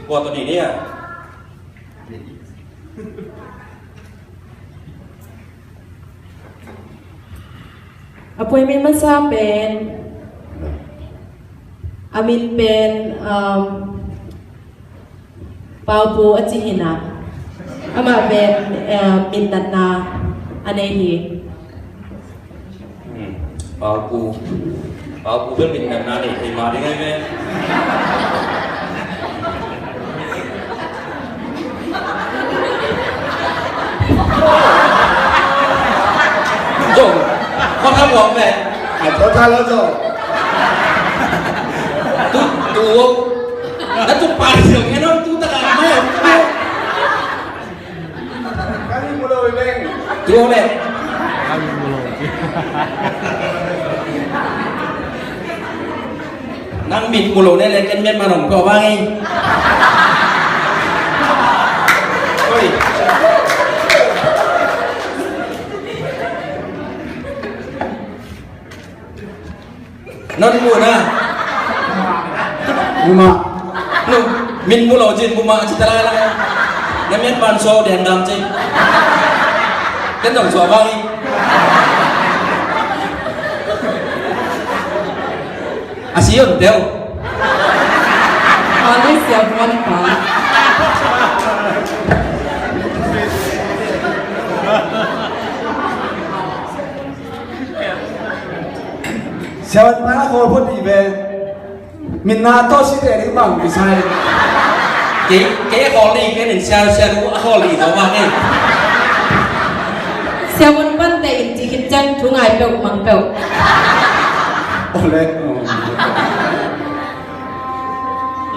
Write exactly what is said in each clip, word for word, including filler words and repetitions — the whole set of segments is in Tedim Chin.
Tua tawh ni dia. Appointment masa pen, a min pen, um, Paupu a ci hi a, amah pen, eh, minnatna a nei hi. Hmm. Paupu. Paupu pen minnatna nei thei mah ding ahi ve. Zong, khuak a muak ve. A tua tha lo zong. Tu, tu. Na tu pa siang e no, tu ta ka mai. Kan mu lo i beng. Tu le. Nang mit mu lo ne le ken met ma nong pua bang i. Oi. Non mu na. Mu mah. Nu, min mu lo cin mu mah ci ta lai lai. Na mian pan so diang dam ci. Ken dong so bang i. A si yon teu. Malaysia buan pa. Siavuan pa a khawl phot dih ve. Min na tawh si teh ding bang kisai. Kei, kei a khawl dih, kei nin sia, sia du a khawl dih tawh bang e. Siavuan pan teh in ci khit ciang thu ngai peuh mang peuh. Ole.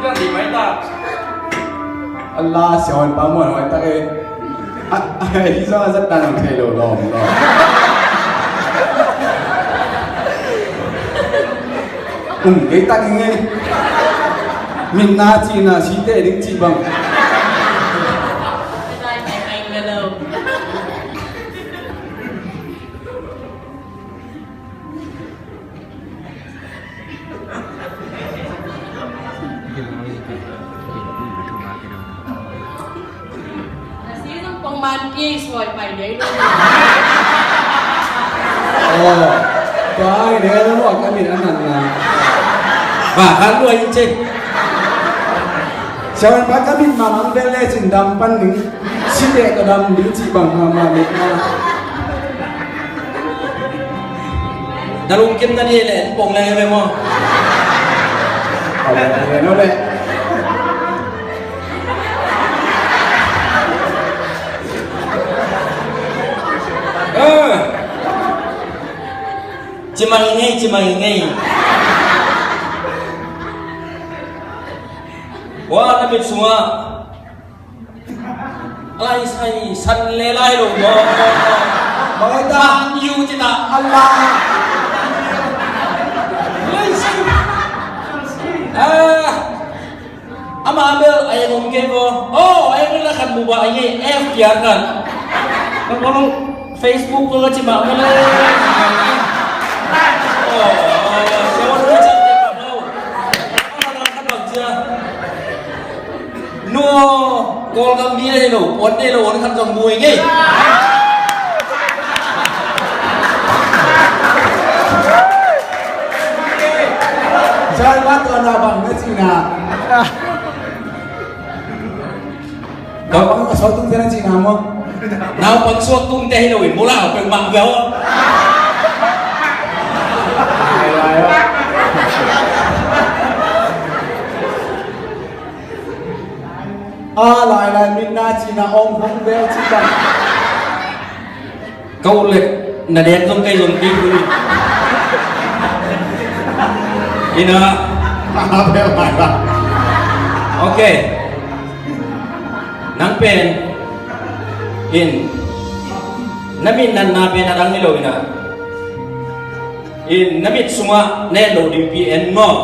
Ilang dih mai ta. Allah, siavuan pa muan hoih tak e. A, a, hi zong a zat dan ang thei lo lawm lawm. Um, kei tak i ngei. Min na ci na si teh ding ci bang. Pongman ki suai pai dei lo. Oh, tua ai dei lo, ka min a nan na. Ba, kan lo in cek. Siavuan pa ka min mamang bel le cin dam pan ning. Si teh ka dam ding ci bang mama mek na. Na lungkim na ni le pong le me mo. Ole, ole, ole. Ah. Ci mang i ngei, ci mang i ngei. Wa na mit sungah. Lai sai san le lai lo mo. Bang ta. Man U ci ta. Allah. Lai sai. Ah. Ama bel a yang om kei ko. Oh, a yang la khat mu ba a yang F kiar kan. Ka ko Facebook ko ka ci ma ma le. Oh, so ko ci ma ma. Ama la khat bang cia. Nua, Kawlgam mi ahi lo, puan nei lo, on khat zong mu i ngei. Zai mat tua na bang na cina. Naupang a suaktung te na cina mo. Naupang suaktung te hi lo in, mula peng mang bel. Lai, lai, lai. A lai lai min na cina om hong bel ci bang. Ka ut leh na dek zong kei zong kei zong. Ina. A bel lai lai. Ok. Nang pen in na min nan na pen a dang ni lo ina. In na mit sungah net loh ding pi en maw?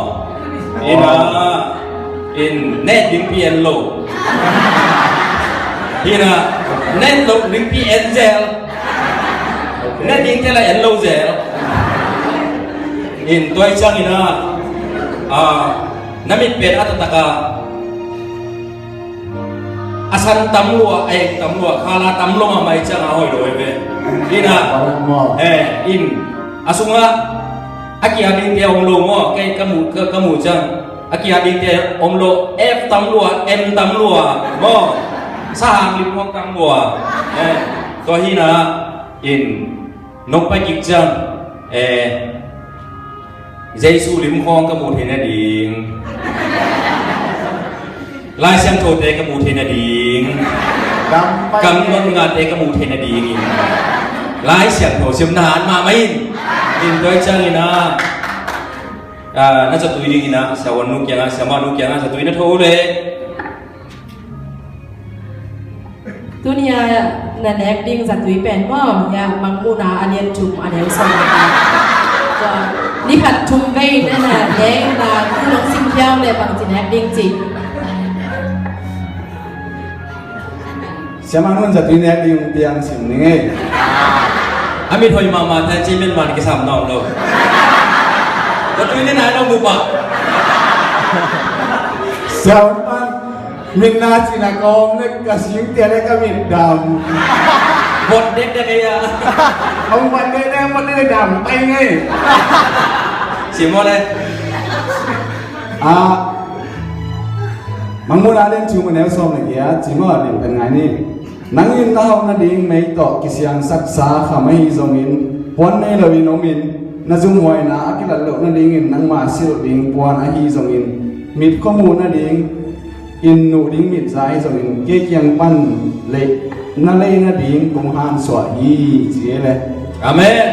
In, ah, in net ding pi en lo. In, ah, net loh ding pi en zel. Net ding te la en lo zel. In tua i ciangin ah, ah, na mit pen a taktak a San tam lua, eh, tam lua, khala tam lua mahmah i ciang a hoih lo hi ve. Ina, eh, in, a sungah, a kia dingte om lo maw, kei ka mu, ka, ka mu ciang, a kia dingte om lo, F tam lua, M tam lua, maw, sahang lim hong tam lua, eh, tua hi na, in, nong pai kik ciang, eh, Jesu lim khawng ka muh theih nading, Lai Siangthote ka muh theih nading, kam nonngate ka muh theih nadingin Lai Siangtho sim na han mahmah in. In tua ciangin ah, ah, na zatui dingin ah, siavuan nu kiangah, siamah nu kiangah zatui na tho le. Tuni-a na nek ding zatui pen maw, ya, Mangmuhna a lian thum a neu sawm. Ni khat thum vei na na nek na, tu nong sim piau le bang ci nek ding ci. Siamah nun zatui nek ding piang sim ning ei. A mit hoih mahmah te ci min man kisam nawm lo. Zatui ni nai lo mu pah. Siamah Min na cina kawm le ka sing tia le ka min dam. Bot dek dek ei a. Hong bot dek dek, bot dek dek dam pai ngei. Ci maw le. Ah, Mangmuhna a lian thum a neu sawm le giat, ci maw, lian pen ngai ni. Nang in na hauh nading mei tawh kisiangsaksa kham ahi zongin, puan nei loin om in, na zumhuaina a kilat loh nadingin nangmah silh ding puan ahi zongin, mit khuamuh nading in nuh ding mit za ahi zongin, kei kiang pan lei, na lei nading kong hansuah hi, ci hi le. Amen.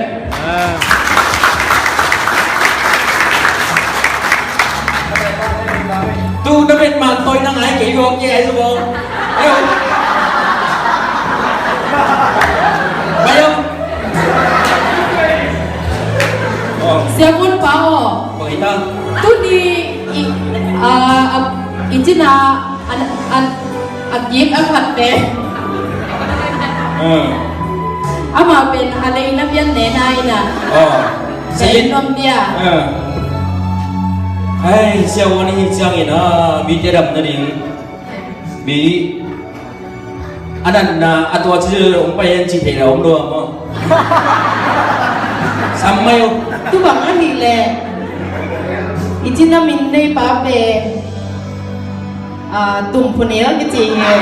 Tu na bet man toy na ngai kei vok ye ai su vok. Ayo. Bayo. Oh. Siamun pa o. Pakita. Tuni i, a, a, i cina an, an, a gift a khat te. Ah. Ama pen a lei na pian ne na ina. Ah. Sa in nom dia. Ah. Ai, siavuan i hi ciangin a, mi te dam na ding. Mi a natna a tua ci hong pai hen ci thei lo om lo a maw. Sam mai o. Tu bang a nih leh i cina min nei pa pen, ah, Tum Phunil kici hi.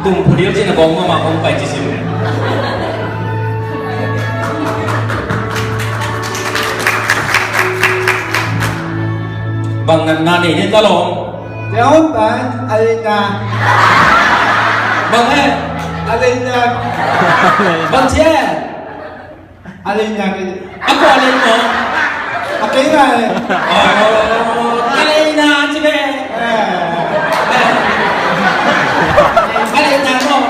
Tum Phunil cina bawng mama kong pai ci sim. Bang natna nei nei ta lawm. Te hong pai, a leina. Bang he? A leina. Bang ci he? A leina kei. A kua lei maw? A kei ngai. Oh, a leina ci be. Eh. A leina maw?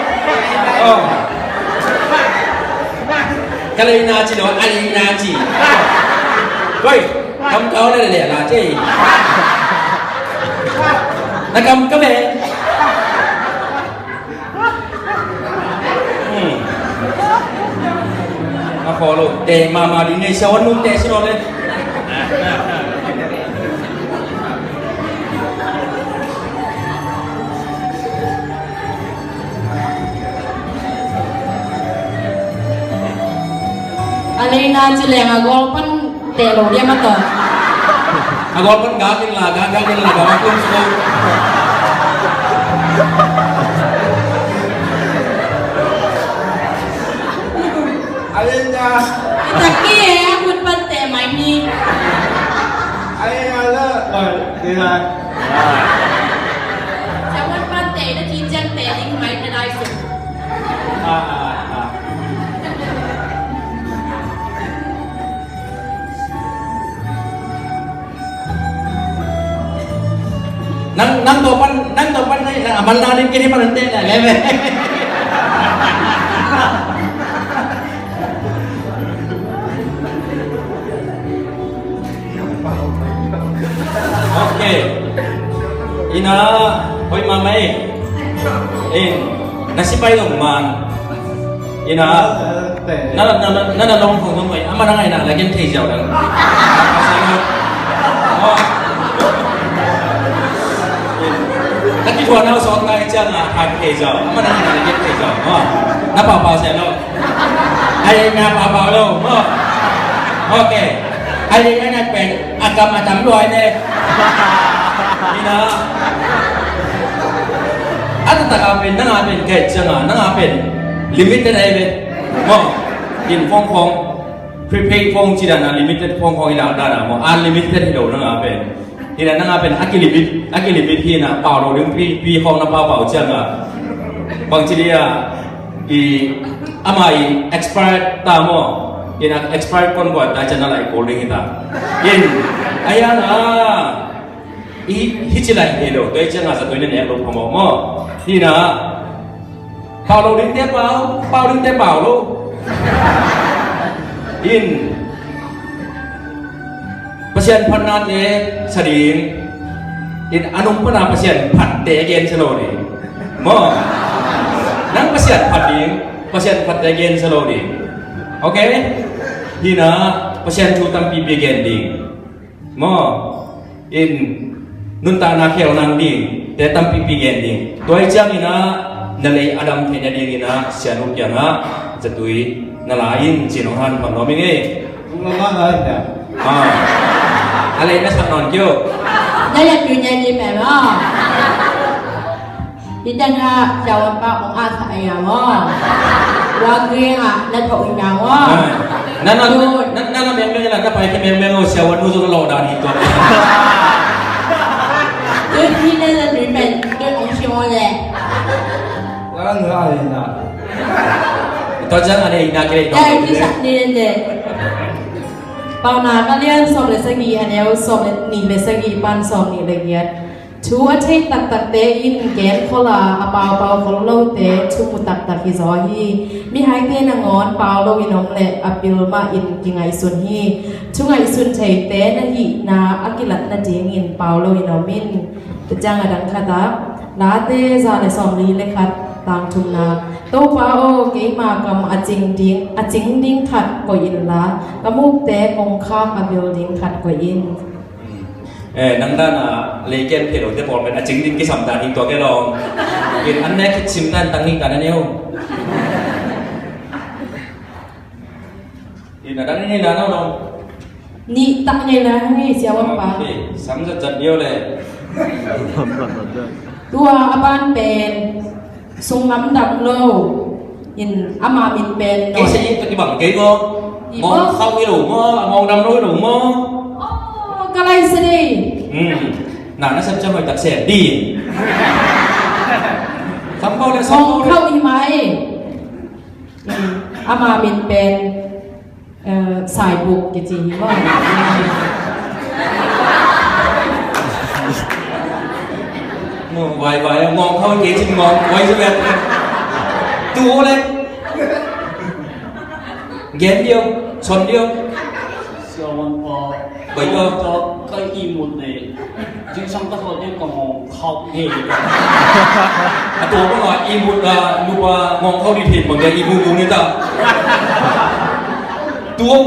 Oh. Ka leina ci lo, a leina ci. Koi. Kam kau le le la ce. Na kam ka be. Hmm. A kholo te mama di ne sa wan nun te si lo le. A leina ci leng a gol pan teh lo diam a tawh. A gol pan gak in la, gak, gak in la, gak kum siko. A leina. Taki e, a kun pan teh mai mi. A leina la, oi, leina. Sa wan pan teh na ci ciang teh ding mai na dai su. Ah, ah, ah. Nang, nang tua pan, nang tua pan nai, nang amal nang nin kini pan ante na leme. Ok. Ina, hoih mahmah e. In, na sipai zong man. Ina, na, na, na, na, na long khong zong hoih. Ama na ngai na la gen thei ziau dang. Oh. In, ka Tua nau sawt lai ciang a, tha kei zaw. Ama nang na kei zaw. Oh. Na pau pau sia lo. Ai na pau pau lo. Oh. Okay. Ai ai na pen a kam a tam lo ai ne. Ni na. A ta ta ka pen, nang a pen kei ciang a, nang a pen limited ai be. Oh. In phone khong, prepaid phone ci dan a, limited phone khong i dan dan a, mo unlimited hi lo nang a pen. Hi na, nang a pen a kilimit, a kilimit hi na, pau lo ding pi, pi khong na pau pau ciang a. Bang ci dia, i, ama i expired ta mo. Hi na, expired kon guan ta ciang na lai kol ding hi ta. In, a yang a, i, hi ci lai hi lo, tua ciang a sa tua na nek lo pha mo mo. Hi na, pau lo ding te pau, pau ding te pau lo. In, Pasian phatnate sa ding. In, a nung pana Pasian phatte gen sa lo ding. Mo. Nang Pasian phat ding, Pasian phatte gen sa lo ding. Okay? Hi na, Pasian thu tampipi gen ding. Mo, in, nuntakna khel nang ding te tampipi gen ding. Tua hi ciangin a, na lei a dam theihna dingin a, sianu kiangah zatui na la in, ci nong han pam nuam ing ei. Nong la la in a. Ah. A lei na sak nawn kio. Na lei tui na ni pem a. Hi tangah siavuan pa kong a sa ai a maw. Wa kring ah na thok in a maw. Na na na na meng meng la na pai ki meng meng o siavuan nu zong lo da ni tua. Tui hi na na tui pen tui ong si o le. La la ngai na. Tua ciang a ne na kei. Dai ki sa ni le. Pauna ka lian sawm le sagih a neu sawm le nih le sagih pan sawm nih le giat. Thu a thei taktakte in gen khol a, a paupau khol lote thu mu taktak hi zaw hi. Mihaite nangawn pau loin om leh a pil mahin kingaihsun hi. Thu ngaihsun theite na hihna a kilat nadingin pau loin om in. Tua ciang a dang khatah, Late za le sawmli le khat, tang thumna. Topa aw, keima kam a cing ding, a cing ding khat koih inla, ka mukte kong khak a bil ding khat koih in. Eh, nang dan a lei ken phelo te pawl pen a cing ding kisam dan hi tua ke long. In an nek khit sim dan tang hi kan a neu. In a dan in a neu long. Nih tak ngei na hang hi siavuan pa. Okay, sam zat zat neu le. Tua a ban pen sung lam dam lo. In ama min pen no. Kei sa i ta ki bang kei ko. Ngong khau i lo mo, ngong dam lo i lo mo. Oh, ka lai sa dei. Hmm. Na na sam cham mai tak se di. Sam pau le sam pau le. Ngong khau i mai. Hmm. Ama min pen. Eh, saibuk kici hi maw. Ngong vai vai ngong khau kei cin ngong vai sa bet. Tu le. Gen dio, son dio. Siavuan pa. Bai dio. Ka i mut ne. Jing sang ka thol ne ka ngong khau he. A tua bang a i mut a nupa ngong khau di thei bang a i mut mut ni ta. Tuang.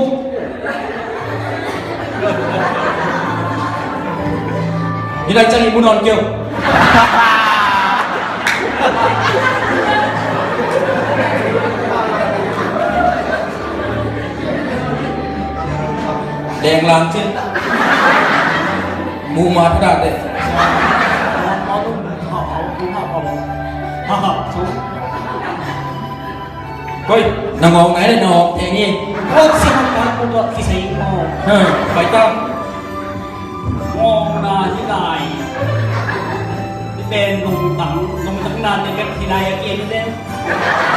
Ni lai chang i mut non keu. Deng lang cin. Mu ma thada de. Koi, na ngawng nai le na ngawng theng hi. Koi, si hong ka ku tua ki sei ko. Ha, pai ta. Ngawng na hi nai. Ni pen nong tang, nong tang na te bek hi nai a ki en te.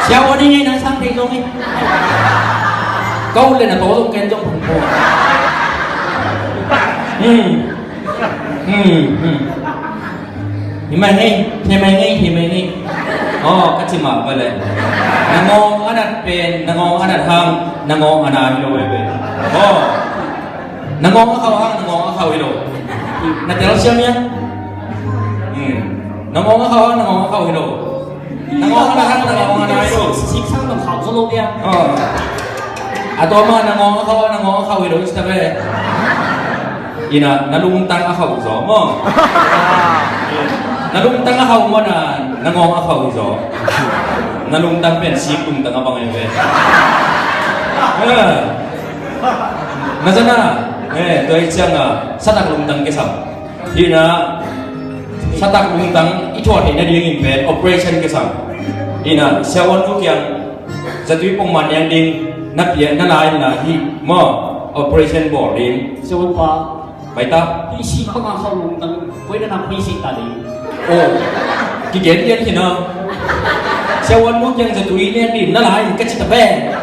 Siavuan i ngei nang sang thei zong hi. Ka ut le na to zong ken zong phung phung. Hmm. Hmm, hmm. Hi mai ngei, hi mai ngei, hi mai ngei. Oh, ka ci mah bale. Na ngawng a nat pen, na ngawng a nat hang, na ngawng a na hi lo bale. Oh. Na ngawng a khau hang, na ngawng a khau hi lo. Na tel siam ia? Hmm. Na ngawng a khau hang, na ngawng a khau hi lo. Na ngawng a na hang, na ngawng a na hi lo. Sik sang na khau zo lo dia. Oh. A tua ma na ngawng a khau hang, na ngawng a khau hi lo, ista be. Ina, na lungtang a khau zo mo. Na lungtang a hau maw, na, na ngawng a hau hi zaw. Na lungtang pen sik lungtang a bang ahi ve. Eh. Na zana, eh, tua hi ciang a, satak lungtang kisam. Hi na, satak lungtang i thuah theih nadingin pen operation kisam. Hi na, siavuan nu kiang, zatui pongman niang ding, na pia, na la in na hi, maw, operation bawl ding. Siavuan pa. Pai ta. Hih sih bang a khawng lungtang, koi na nak hih sih ta ding. Oh, kigen lian hi na. Siavuan nu kiang zatui niang ding, na la in ka ci ta pen.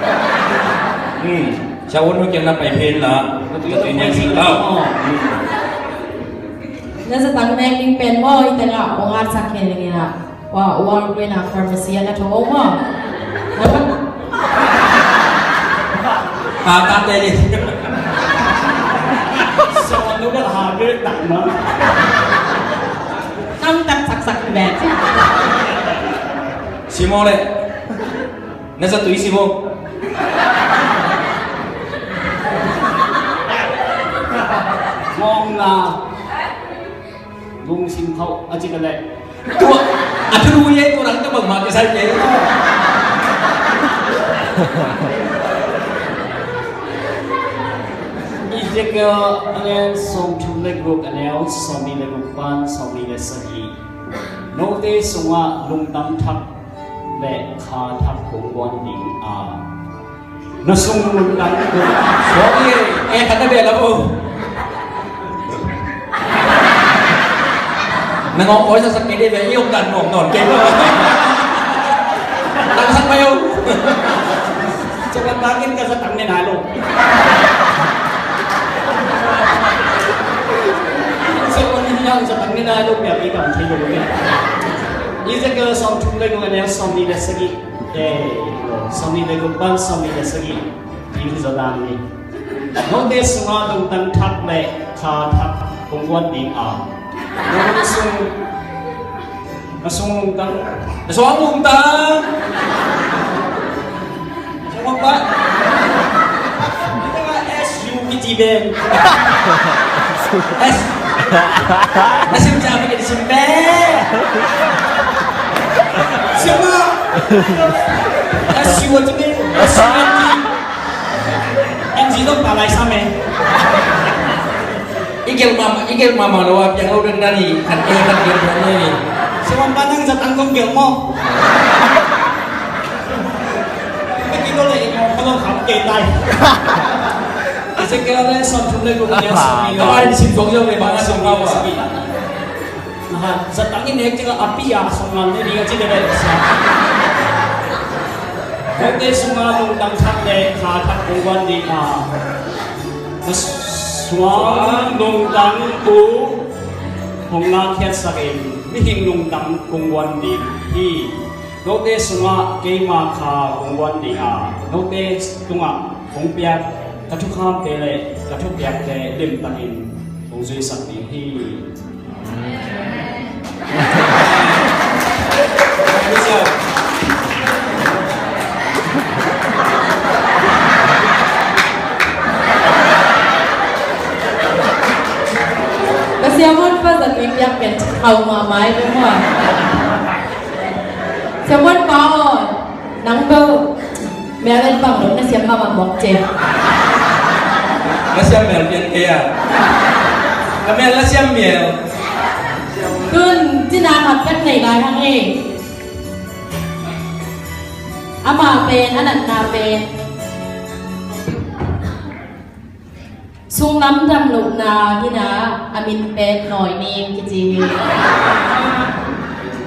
Hmm. Siavuan nu kiang na pai pen la, zatui niang ding la. Oh. Hmm. Na zatang nek ding pen maw, i tengah ong at sak khin ding ina. Wa, Walgreen a pharmacy a na tho ong maw. Ta, ta te ni. Sa wa nu da ha be tak ma. Tam tak sak sak be. Si maw le. Na zatui si maw. Mong na. Lungsim khauh a ci ka leh. Tua, a thulu ye, tua rang ka bangmah ka sai ke. Ezekiel a lian sawmthum le guk, a neu sawmnih le guk pan sawmnih le sagih. Note sungah lungtang thak le kha thak kong guan ding a, na sung lungtang kong. Sorry, eh, khat na beh la bo. Na ngawng kawi saksak kei dih beh, i om dan nuam nawn kei bo. Tangsak mai o. Cakap makin ka zatang ni nai lo. Cakap ni nai lo, zatang ni nai lo, biar kita thei lo ni. Ezekiel sawmthum le guk, a neu sawmnih le sagih. Eh, sawmnih le guk pan sawmnih le sagih. Ding hi zaw dan ni. Note sungah lungtang thak le kha thak kong guan ding a. Na sung, na sung lungtang. Na sung lungtang. Siapa? Ini kan S U kici ben. S. Na sim jam kici sim ben. Siapa? S U kici ben. S U kici. N G dong ta lai sa me. I gel mama, i gel mama lo a piang lo den dani, kan e kan gel den ni. Siapa nang zatang kong gel mo. Pagi lo le, kalau kamu ketai. Kasi kaya le, sawmthum le guk, a neu sawmnih le. Kawai di sim zong zong le, bang a sawm kawai. Aha, zatang in hek cik a, a pi a sawm ngal ne di a ci le le. Note sungah lungtang thak le kha thak kong guan ding a. Na suang lungtang uh hong lakkhiatsak in, mihing lungtang kong guan ding hi. Note sungah keima kha kong guan ding a, note tungah kong piak ka thukhamte le ka thupiakte limtakin kong zuisak ding hi. Ka siavuan pa zatui piak pen khau mahmah hi ve maw. Siavuan pa aw, nang bel mel en bang lo na siam mahmah mawk ce. Na siam mel pian kei a. Ka mel na siam mial. Tun cina khat pek nei lai hang e. Amah pen a natna pen sunglam dam lohna hi na, a min pen Nawi Ning kici hi.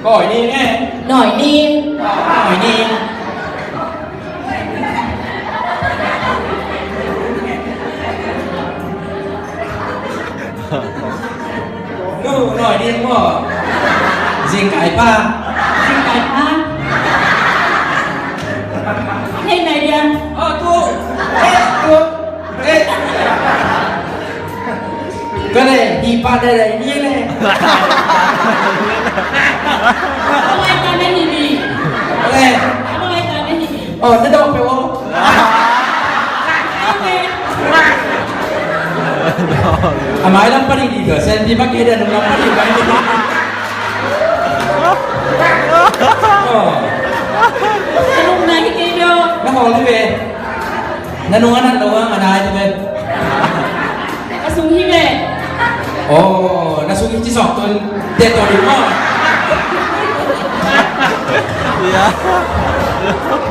Nawi Ning e. Nawi Ning. Nawi Ning. Nu, Nawi Ning maw. Zingkai pa. Zingkai pa. Hei, nai dia. Oh, tu. Eh, tu. Eh. Ka le, hi pa le le, ni le. Apa lai ta na hi ni? Le. Apa lai ta na hi ni? Oh, na dawh pe wo. A mai lam panin i ka sen pi ma ke da nung lam panin ka ni. Na nung a nat lo a, a nai te be. Ka sung hi be. Oh, na sung hi ci sawk tun te to ding maw.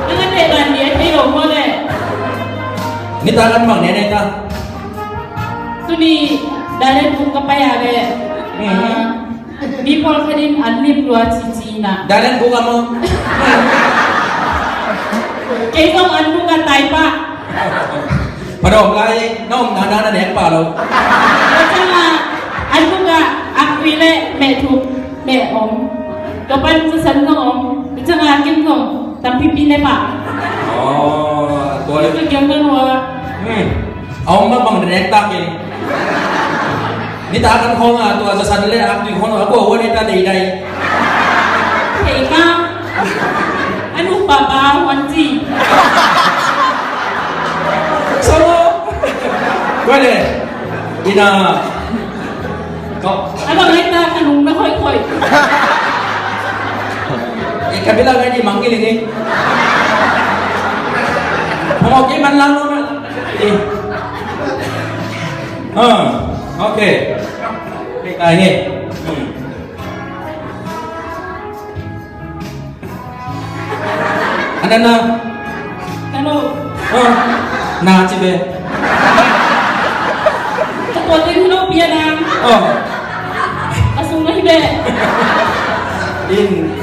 Nang a te ban ni a thei lo maw le. Nitak an bang ne ne ta. Tuni Dalen buk ka pai a le. Mi pawlkhat in an lim lua cici na. Dalen buk a maw. Kei zong an buk a tai pah. Padawm lai na om na na na nek pah lo. Ka ciang a an buk a ak tui le meh thuk meh om. Tua pan zasan zong om. Ka ciang a kim zong tampipi ne pah. Oh, tua le. Tua kiang na lua. A om bang bang nek tak in. Nitak an khawng a tua zasan le ak tui khawng a kua ua ne ta deidai. Thei ka. An u papa huan ci. Sawo. Koi le. Ina. Ko. A bang ai ta ka nung na khoi khoi. E ka bila ngai di mang ki ling e. Pamau ki man lang lo na. E. Ah, okay. Kei kai nge. Hmm. Anana. Hello. Ah, na ci be. Ka tua teng hello pia na. Oh. Ka sung na hi be. In.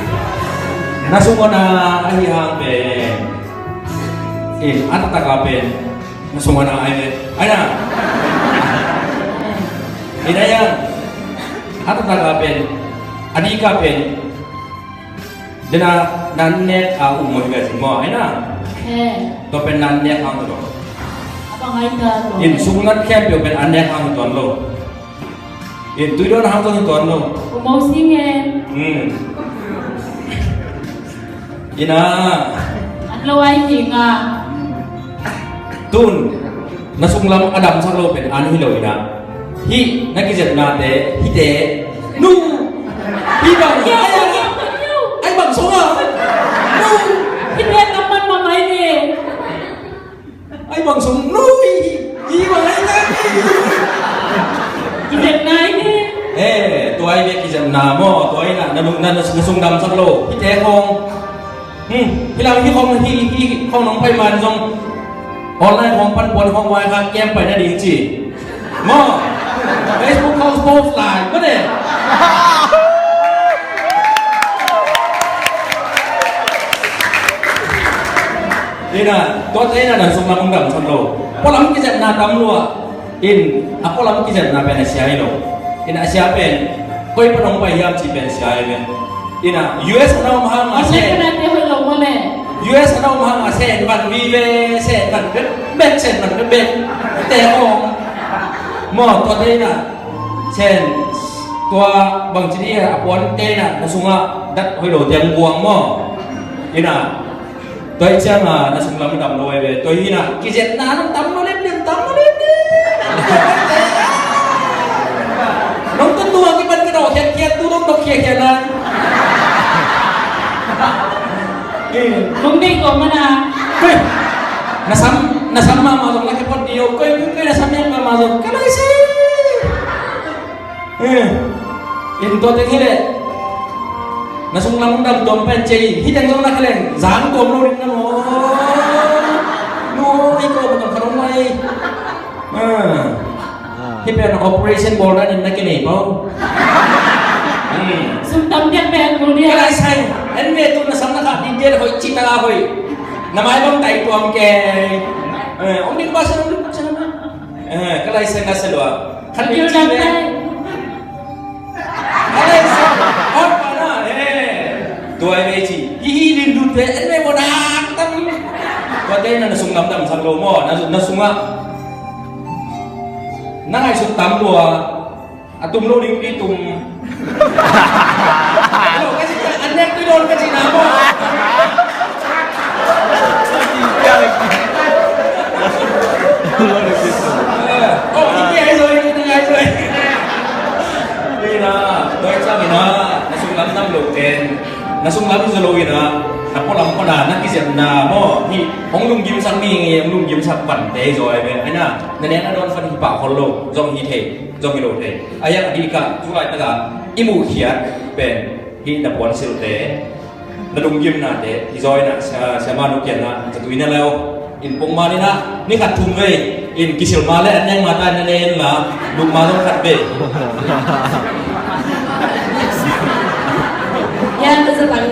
Na sung na ahi hang be. In, a taktak a pen. Na sung a na ai ve. Ai na. Ina ya. A taktak a pen. A dik a pen. Dena nan nek a um mo hi ve sing mo. Ai na. He. Tua pen nan nek hang tua. Apa ngai ta tua. In sung nat khempeuh pen an nek hang tua lo. In tui dawn hang tua hi tuan lo. Kum mo sing e. Hmm. Ina. An lo ai hi nga. Tun. Na sunglam a damsak lo pen an hi lo ina. Hih na kizepnate hihte. Nu. Hih bang. Yo, yo, yo. Ai bang sung a. Nu. Hihte tamman mamai ni. Ai bang sung nui. Hi bang ai ngai. Kizepna ai ne. Eh, tua ai bek kizepna maw, tua ai na, na, na, na sung damsak lo. Hihte khawng. Hmm, hi lam hi khawng, hi, hi khawng nong pai man zong. Online khawng pan puan khawng vai kha kem pai na ding ci. Maw. Facebook khawng post lai, maw ne. Ina, tuate ina na sunglam hong damsak lo. Pualam kizepna tam lua. In, a pualam kizepna pen a sia hi lo. In a sia pen, koi pan hong pai hiam ci pen sia hi pen. Ina, U S a na om hang a sen. U S a na om hang a sen van vive, sen van bet, bet sen van bet bet. Te om. Maw, tuate ina. Sen, tua bangci dia a puante ina, na sunga dat hoih lo te hong buang maw. Ina. Tua hi ciang a na sunglam dam lo ai ve. Tua hi na kizepna nong tam lo lemlem, tam lo lemlem. Nong tun tua kipan ka dawh khiatkhiat tu nong dawh khiatkhiat na. Nong deih kawm mana. Koi na sam, na sam mahmah zong na kepot di o. Koi, koi, koi na sam nek mahmah zong ka lai sei. Eh, in tua teng hi leh. Na sunglam dam tuam pen cia hi. Hih teng zong na kha leng zang tuam lo ding na maw. No, i ko ma tong kha dong lai. Ah. Hih pen operation bawl dan in na kinei pau. Hmm. Sum tam diak pen kul diak. Ka lai sai. En me tu na sam na kha ding diak hoih ci ta la hoih. Na mai bang tai tuam ke. Eh, ong ding ba sa, ong ding ba sa. Eh, ka lai sai na sa lua. Khat bil dam tai. Tua ai vei ci, hi hi lim lut te, en vei mo dak tam. Tua te na na sung lam dam sak lo maw, na, na sung ah. Na ngaihsut tam lua, a tum lo ding i tum. Lo ka ci, an nek tui don ka ci na maw. Oh, i ngai zoi, i ngai zoi. Ina, doi cang ina, na sung lam nam lo ken. Na sung lam zo lo ina. Na pualam pana na kizepna maw, hih hong lunggimsak ni, hong lunggimsak pante hi zaw ai ve. Ai na, na nek na dawn pan hi pah khol lo, zong hi thei, zong hi lo thei. Ai a dih kah, tu laitak a i muhkhiat pen hih na puansilhte, na lunggimnate hi zaw ai na, sia, siamah nu kiangah zatui na leu. In pongman in ah ni khat thum vei in kisil ma le an neng ma ta na nen la, luk ma zong khat vei. Yan ka zapan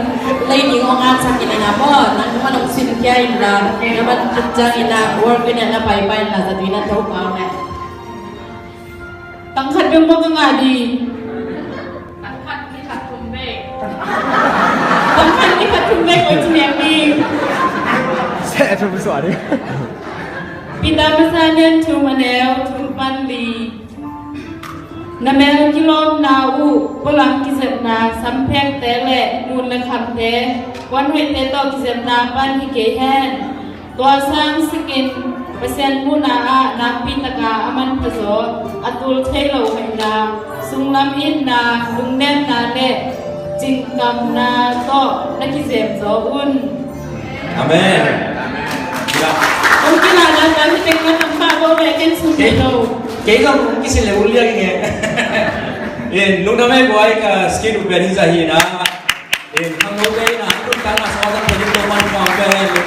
lei ding ong an sak in ina maw, nang man ong sin kia in la, na man tuk jang ina, work in na pai pai in la, zatui na tau pau na. Tang khat beng maw ka ngah di. Tang khat ni khat thum bek. Tang khat ni khat thum bek ko ci niang ding. Seh thum suah ding. Peter Masa lian thum a neu thum pan li. Na mel kilawmna uh, pualam kizepna, samphekte le nun le khamte, puanhoihte tawh kizepna pan hi kei hen. Tua sang sikin Pasian muhna ah nakpi taka a manpha zaw, a tul thei lo hoihna, sunglam itna, lungnemna le cingkamna tawh na kizem zaw un. Amen. Kong kilahna tam hi teng na tam pah bo ve ken sum thei lo. Kei zong kisil le un liang nge. In lungdam ei buai ka skin u pen hi zah hi na. In khangnote in a hang lungdam na sawt a pen in lo man pah pen.